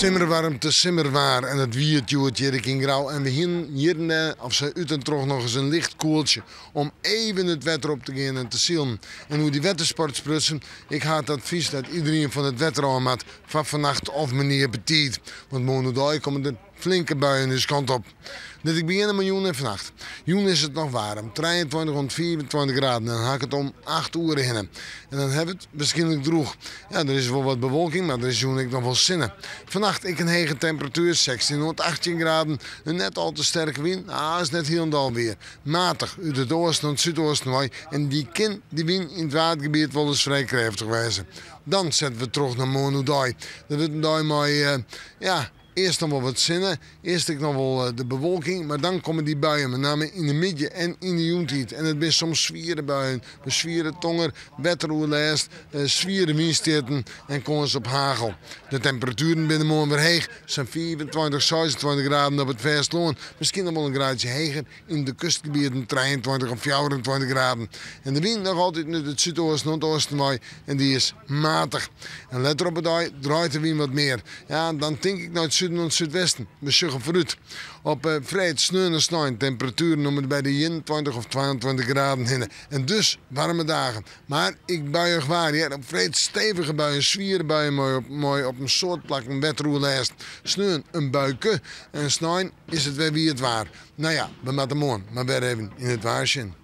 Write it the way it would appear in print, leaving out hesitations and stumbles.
Simmerwaarmte, simmerwaar en it wie it hjoed hjir ek yn Grou en we hienen hjir en dêr of sa út en troch noch ris in licht koeltsje om even it wetter op te gean en te silen. En oer dy wettersport sprutsen, ik ha it advys dat iderien fan it wetter ôf moat foar fannacht of menear betiid, want moarn oerdei komme der flinke buien ús kant op. Lit ik begjinne mei jûn en fannacht. Jûn is it noch waarm, 23 oant 25 graden en dan ha ik it om 8 oere hinne. En dan ha we it wierskynlik drûch. Ja, der is wol wat bewolking, mar der is jûn ek noch wol sinne. Fannacht ek in hege temperatuer, 16 oant 18 graden. In net al te sterke wyn, ah, is net hielendal wier. Matich út it oasten oant súdoasten wei en dy kin dy wyn yn it Waadgebiet wolris frij krêftich wêze. Dan sette we troch nei moarn oerdei. Dat wurdt in dei mei, ja, Earst noch wol wat sinne, earst ek noch wol de bewolking, mar dan komme dy buien, met name yn de middei en yn de jûntiid. En it binne soms swiere buien, mei swiere tonger, wetteroerlêst, swiere wynstjitten en kâns op hagel. De temperatueren binne moarn wer heech, sa'n 25, 26 graden op it fêstelân, miskien noch wol in graadsje heger yn de kustgebieten, 23 of 24 graden. En de wyn noch altyd út it súdoasten oant oasten wei en dy is matich. En letter op 'e dei draait de wyn wat mear. Ja, dan tink ik nei it suden oant súdwesten. We sjogge foarút. Op freed, sneon en snein temperatueren om en by de 21 of 22 graden hinne. En dus waarme dagen. Mar ek buiïch waar hear. Op freed stevige buien, swiere buien mei op, mei op in soad plakken wetteroerlêst. Sneon in buike en snein is it wer wiet waar. No ja, we moatte moarn mar wer even yn it waar sjen.